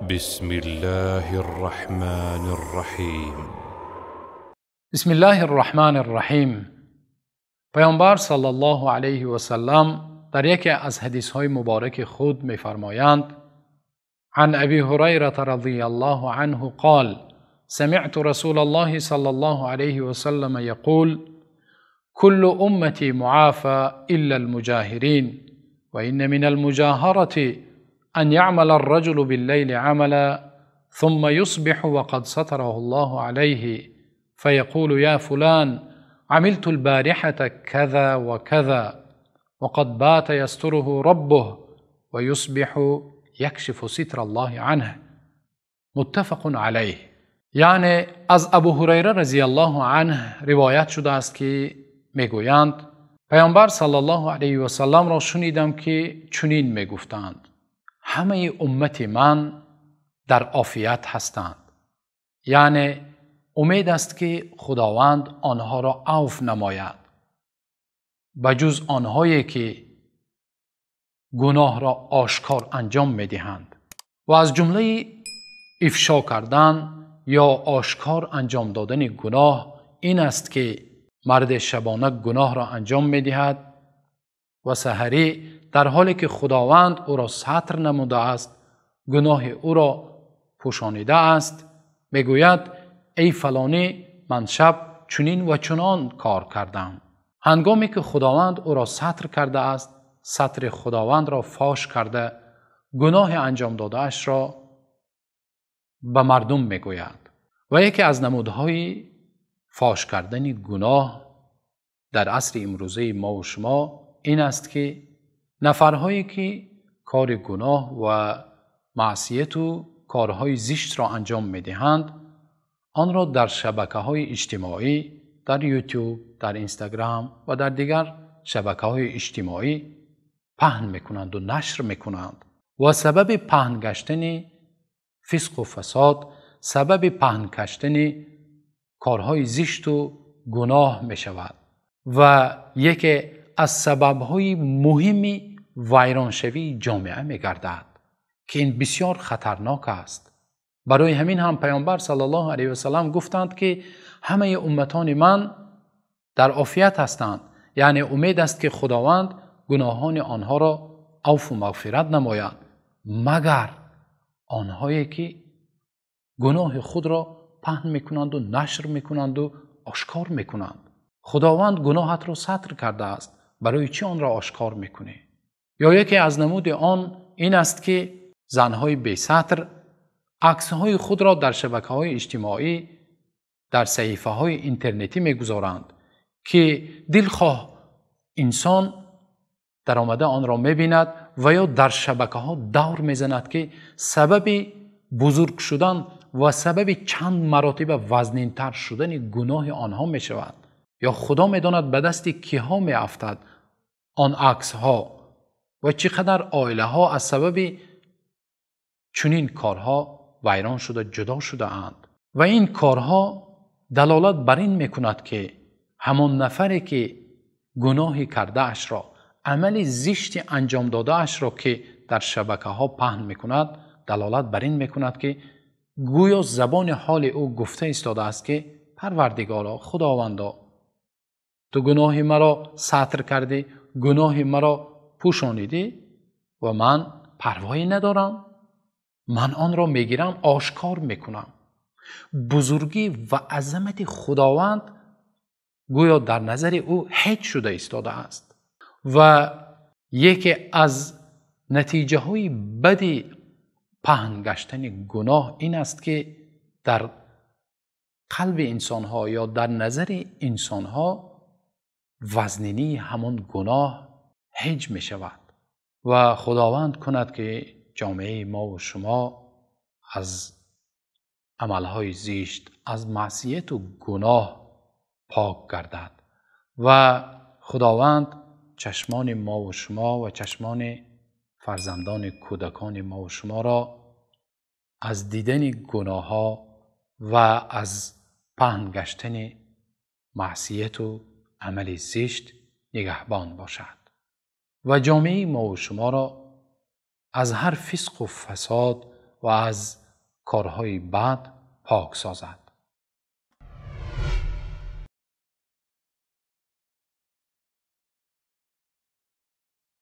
بسم الله الرحمن الرحیم. بسم الله الرحمن الرحیم. پیامبر صلی الله علیه و سلم در یکی از حدیث‌های مبارک خود می‌فرمایند: عن ابی هریره رضی الله عنه قال: سمعت رسول الله صلی الله علیه و سلم یقول: كل امتی معافى الا المجاهرین وان من المجاهرة ان يعمل الرجل بالليل عملا ثم يصبح وقد ستره الله عليه فيقول: يا فلان عملت البارحة كذا وكذا، وقد بات يستره ربه ويصبح يكشف ستر الله عنه. متفق علیه. یعنی از ابو هریره رضی الله عنه روایت شده است که میگویند پیامبر صلی الله علیه و سلم را شنیدم که چنین میگفتند: همه امت من در عافیت هستند، یعنی امید است که خداوند آنها را عفو نماید، بجز آنهایی که گناه را آشکار انجام میدهند. و از جمله افشا کردن یا آشکار انجام دادن گناه این است که مرد شبانه گناه را انجام میدهد و سحری در حالی که خداوند او را ستر نموده است، گناه او را پوشانیده است، میگوید: ای فلانی، من شب چنین و چنان کار کردم. هنگامی که خداوند او را ستر کرده است، ستر خداوند را فاش کرده، گناه انجام داده اش را به مردم میگوید. و یکی از نمودهای فاش کردن گناه در عصر امروزه ما و شما این است که نفرهایی که کار گناه و معصیت و کارهای زشت را انجام میدهند، آن را در شبکه‌های اجتماعی، در یوتیوب، در اینستاگرام و در دیگر شبکه‌های اجتماعی پهن میکنند و نشر میکنند و سبب پهن گشتن فسق و فساد، سبب پهن گشتن کارهای زشت و گناه میشود و یکی از سبب‌های مهم ویرانشوی جامعه میگردد که این بسیار خطرناک است. برای همین هم پیامبر صلی الله علیه و سلم گفتند که همه امتان من در عافیت هستند، یعنی امید است که خداوند گناهان آنها را عفو و مغفرت نماید، مگر آنهایی که گناه خود را پهن میکنند و نشر میکنند و آشکار میکنند. خداوند گناهت را ستر کرده است، برای چی آن را آشکار میکنی؟ یا یکی از نمود آن این است که زنهای بی ستر عکس‌های خود را در شبکه‌های اجتماعی، در صحیفه‌های اینترنتی می‌گذارند که دلخواه انسان در آمده آن را می‌بیند و یا در شبکه‌ها دور می‌زند که سبب بزرگ شدن و سبب چند مراتب وزنین‌تر شدن گناه آنها می‌شود. یا خدا می‌داند به دست کیها می‌افتد آن عکس‌ها و چقدر عائله‌ها از سبب چنین کارها ویران شده، جدا شده اند. و این کارها دلالت بر این میکند که همان نفری که گناهی کرده اش را، عمل زشت انجام داده اش را که در شبکه ها پهن میکند، دلالت بر این میکند که گویا زبان حال او گفته ایستاده است که پروردگارا، خداوندا، تو گناه مرا ستر کردی، گناه مرا پوشانیدی و من پروایی ندارم، من آن را میگیرم، آشکار میکنم. بزرگی و عظمت خداوند گویا در نظر او هیچ شده ایستاده است. و یکی از نتیجه های بدی پهن گشتن گناه این است که در قلب انسان ها یا در نظر انسان ها وزنینی همان گناه هیچ می شود. و خداوند کند که جامعه ما و شما از عملهای زشت، از معصیت و گناه پاک گردد و خداوند چشمان ما و شما و چشمان فرزندان کودکان ما و شما را از دیدن گناه‌ها و از پهن گشتن معصیت و عمل زشت نگهبان باشد و جامعه ما و شما را از هر فسق و فساد ва аз корҳои бад пок созад.